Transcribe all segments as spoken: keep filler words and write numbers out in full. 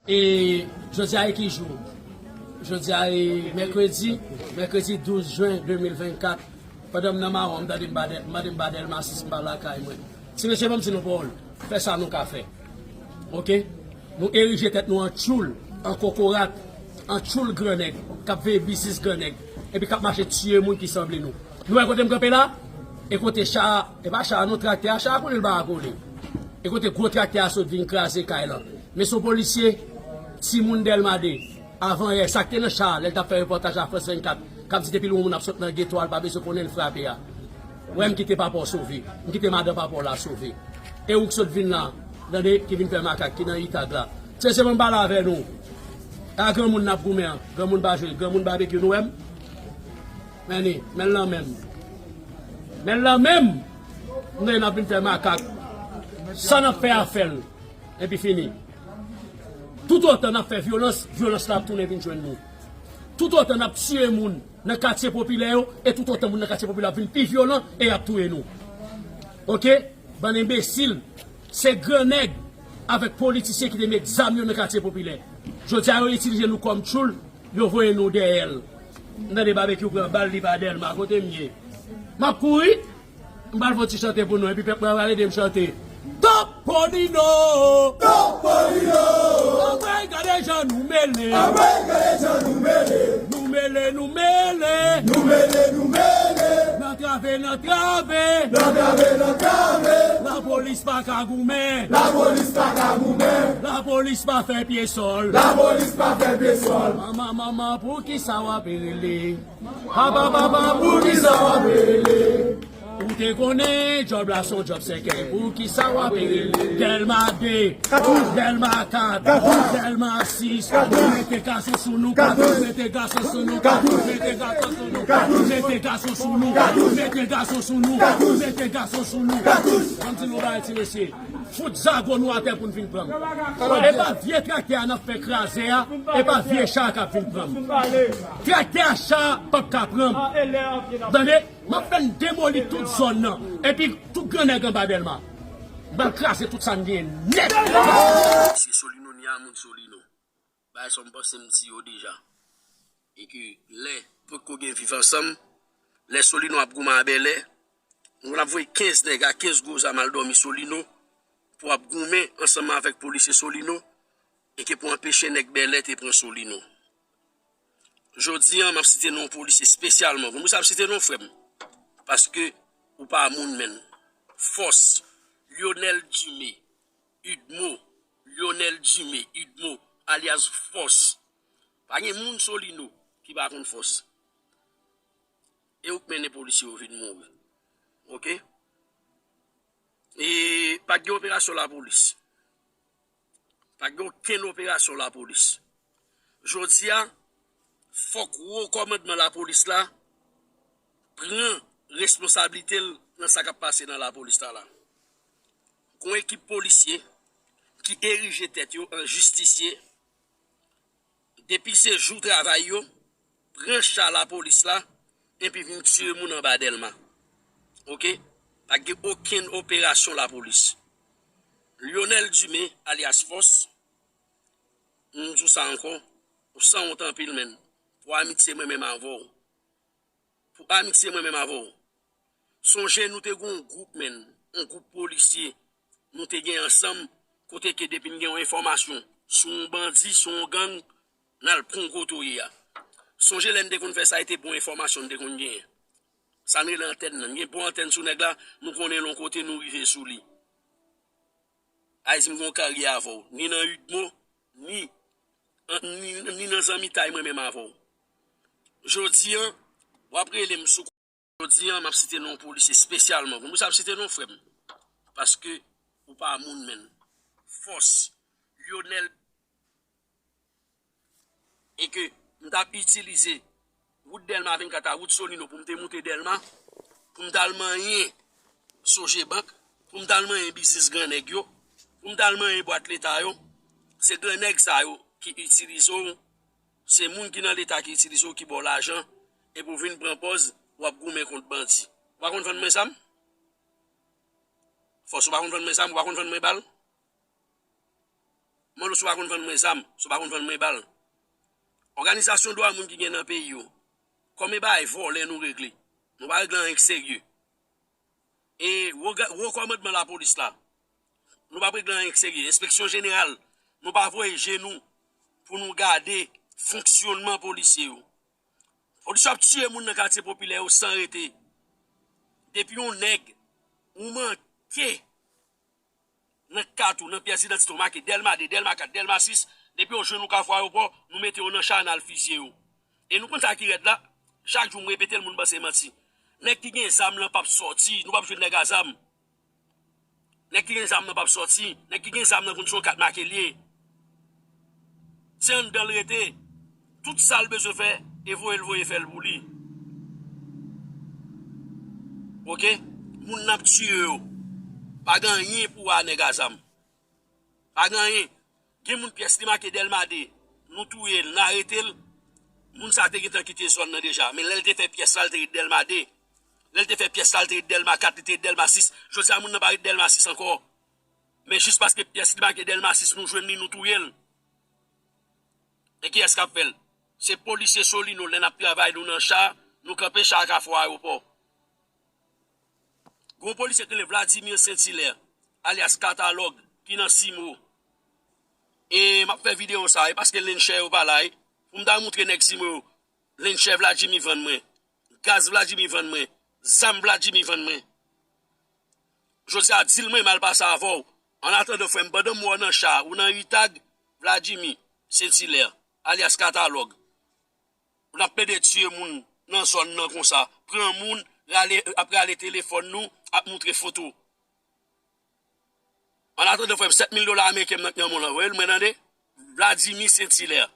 E jodi a e ki jou? Jodi a e mèkredi, mèkredi douz jen de mil vennkat. Pandan m nan mawon, m tande m ba Dèl-, m mande m ba Dèlma si m pa lakay mwen. Ti mesye, ban m di nou pawòl. Fè sa nou ka fè. Oke? Nou erije tèt nou an tchoul, an kokorat, an tchoul grannèg, k ap veye biznis grannèg, epi k ap mache tiye moun ki sanble nou. Nou wè kote m kanpe la? E kote cha a, e pa cha a non, traktè a, cha a koule l pa ka koule. E kote gwo traktè a sot vin kraze kay lan. Men se yon polisye, timoun Dèlma de, avan yè, sa k te nan cha a, lè l t ap fè repòtaj a France vennkat, k ap di depi l wè yon moun ap sot nan geto a, l pa bezwen konnen l frape a. Wè, m kite papa w sove. M kite madan papa w la sove. E ou k sot vin la, tande, ki vin fè makak, ki nan itag la. Se sèlman m pale avè nou. A granmoun n ap goumen an. Granmoun pa jwe. Granmoun babekyou, nou wè m? Men li, men l nan men m. Men l nan men m. M tande n ap vin fè makak. Sa n ap fè a fè l. Epi fini. Toutotan n ap fè vyolans, vyolans la ap tounen vin jwenn nou. Toutotan n ap tiye moun nan katye popilè yo, e toutotan moun nan katye popilè ap vin pi vyolan e y ap touye nou. Oke? Bann enbesil, se grannèg avèk politisyen ki te met zam yo nan katye popilè. Jodi a, yo itilize nou kòm tchoul, yo voye nou dèyè l. M tande babekyou pran bal, li pa Dèlma, kote m ye? M ap kouri. M pral fè yon ti chante pou nou, epi pèp mwen pral ede m chante. Topolino! Topolino! Anmwey, gade jan nou mele! Anmwey, gade jan nou mele! Nou mele, nou mele! Nou mele, nou mele! Nan trave, nan trave! Nan trave, nan trave! Lapolis pa ka goumen! Lapolis pa ka goumen! Lapolis pa fè pye sòl! Lapolis pa fè pye sòl! Manman, manman, poukisa w ap rele? Papa, papa, poukisa w ap rele? Ou te konnen djòb la se yon djòb sèkèy. Poukisa w ap rele? Dèlma de, Dèlma kat, Dèlma sis. Mete gason sou nou, mete gason sou nou, mete gason sou nou, mete gason sou nou, mete gason sou nou, mete gason sou nou. Ban m di nou bagay, ti mesye. Fout zago nou atè pou n vin pran m. E pa vye traktè a n ap fè kraze a, e pa vye cha a k ap vin pran m. Traktè a, cha a p ap ka pran m. Tande, m ap fè n demoli tout zòn nan. Epi tout grannèg anba Dèlma. M pral kraze tout sa n genyen nèt. Se Solino, ni a moun Solino. Bagay sa m panse m di yo deja. E ke lè potko gen viv ansanm, lè Solino ap goumen a Bèlè, nou konn ap voye kenz nèg a kenz gwo zam al dòmi Solino pou ap goumen ansanm avèk polisye Solino e ke pou anpeche nèg Bèlè te pran Solino. Jodi a, m ap site non polisye espesyalman. Konn pou sa ap site non frè m. Paske ou pa moun menn. Fòs, Lionel Dumé, Udmo, Lionel Dumé, Udmo, alyas Fòs. Pa gen moun Solino ki pa konn Fòs. E ou k mennen polisye yo vin mouri. Oke? E pa t gen operasyon lapolis. Pa t gen okenn operasyon lapolis. Jodi a, fòk wo kòmandman lapolis la pran responsablite l nan sa k ap pase nan lapolis la la. Gon ekip polisye ki erije tèt yo an jistisye. Depi se jou travay yo, pran cha lapolis la, epi vin tiye moun anba Dèlma. Oke? Pa gen okenn operasyon lapolis. Lionel Dumé, alyas Fòs, m di w sa ankò, ou sanwont anpil, menn. Pou amitye mwen menm avè w. Pou amitye mwen menm avè w. Sonje nou te gen yon gwoup, menn, yon gwoup polisye nou te gen ansanm, kote ke depi n gen yon enfòmasyon sou yon bandi, sou yon gang, n al pran w kote w ye a. Sonje lè n te konn fè sa, e te bon enfòmasyon n te konn genyen. Sa n rele antèn nan. N gen bon antèn sou nèg la, nou konnen l yon kote, nou rive sou li. Ayiti, m gen yon karyè avè w, ni nan Udmo, ni, ni, ni nan zanmitay mwen menm avè w. Jodi a, w ap rele m sou Jodi a, m ap site non polis espesyalman. Konn pou sa ap site non frè m. Paske ou pa moun menn. Fòs, Lionel, e ke m t ap itilize wout Dèlma vennkat a wout Solino pou m te moute Dèlma, pou m t al manyen Sogebank, pou m t al manyen biznis gran nèg yo, pou m t al manyen bwat leta yo. Se gran nèg sa yo ki itilize w, se moun ki nan leta ki itilize w, ki ba w lajan, epi w vin pran pòz w ap goumen kont bandi. Ou pa konn vann mwen zam? Fòs, ou pa konn vann mwen zam, ou pa konn vann mwen bal? M mande w si w pa konn vann mwen zam, si w pa konn vann mwen bal. Òganizasyon dwa moun ki gen nan peyi yo, kòman bagay vòlè nou regle? Nou pa regle anyen ki serye. E wo ga-, wo kòmandman lapolis la, nou p ap regle anyen ki serye. Enspeksyon jeneral, nou pa voye je nou pou nou gade fonksyònman polisye yo. Polisye ap tiye moun nan katye popilè yo san rete. Depi yon nèg ou manke nan kat ou, nan pyès idantite w make Dèlma de, Dèlma kat, Dèlma sis, depi yo jwenn ou Kafou Ayewopò, nou mete yo nan cha, n al fizye yo. E nou konn sa ki rèd la, chak jou m repete l, moun panse manti. Nèg ki gen zam lan p ap sòti, nou p ap jwenn nèg a zam. Nèg ki gen zam nan p ap sòti, nèg ki gen zam nan konn se yon kat make l ye. Se anndan l rete. Tout sa l bezwen fè, e voye l voye fè l pou li. Oke? Moun n ap tiye yo. Pa gen anyen pou wè a nèg a zam. Pa gen anyen. Gen moun pyès li make Dèlma de. Nou touye l, n arete l. Moun sa te gentan kite zòn nan deja. Men lè l te fè pyès la, l te ret Dèlma de. Lè l te fè pyès la, l te ret Dèlma kat, li te ret Dèlma sis. Jodi a, moun nan pa ret Dèlma sis ankò. Men jis paske pyès li make Dèlma sis, nou jwenn li, nou touye l. E kiyès k ap fè l? Se polisye Solino, lè n ap travay, nou nan cha, nou kanpe cha a Kafou Ayewopò. Gon polisye ki rele Vladimir Saint-Hilaire, alyas Katalòg, ki nan Simo. E m ap fè videyo sa, e paske Lenchè yo pa la, e. Pou m ta moutre nèg Simo yo, Lenchè Vladimir vann mwen, gaz Vladimir vann mwen, zam Vladimir vann mwen. Jodi a, di l mwen mal pase avè w. Annatandan, frè m, pandan m wè w nan cha, ou nan Itag, Vladimir Saint-Hilaire, alyas Katalòg. N ap plede tiye moun nan zòn nan konsa. Pran moun, rale, ap rale telefòn nou, ap moutre foto. Annatandan, frè m, sèt mil dola ameriken m nan knanm ou lan, voye l mwen tande. Vladimir Saint-Hilaire.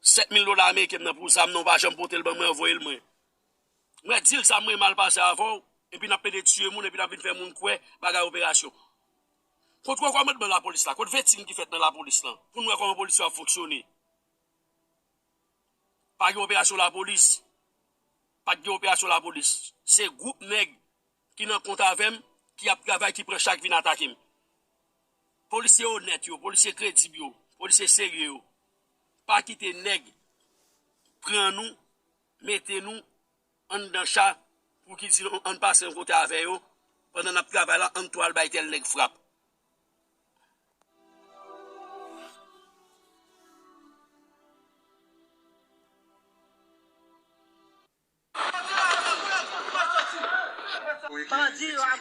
Sèt mil dola ameriken m nan pou zam nan, ou pa janm pote l ban mwen, voye l mwen. Mwen di l sa mwen mal pase avè w, epi n ap plede tiye moun, epi n ap vin fè moun kwè bagay operasyon. Kot wo kòmandman lapolis la? Kot vetin ki fèt nan lapolis lan? Pou n wè kòman polis yo ap fonksyone. Pa gen operasyon lapolis. Pa t gen operasyon lapolis. Se gwoup nèg ki nan kont avè m, ki ap travay, ki pran chak vin atake m. Polisye onèt yo, polisye kredib yo, polisye serye yo, pa kite nèg pran nou, mete nou anndan cha pou ki di nou ann pase yon kote avè yo, pandan n ap travay la, ann tou al bay tèl nèg frap. Bandi yo ap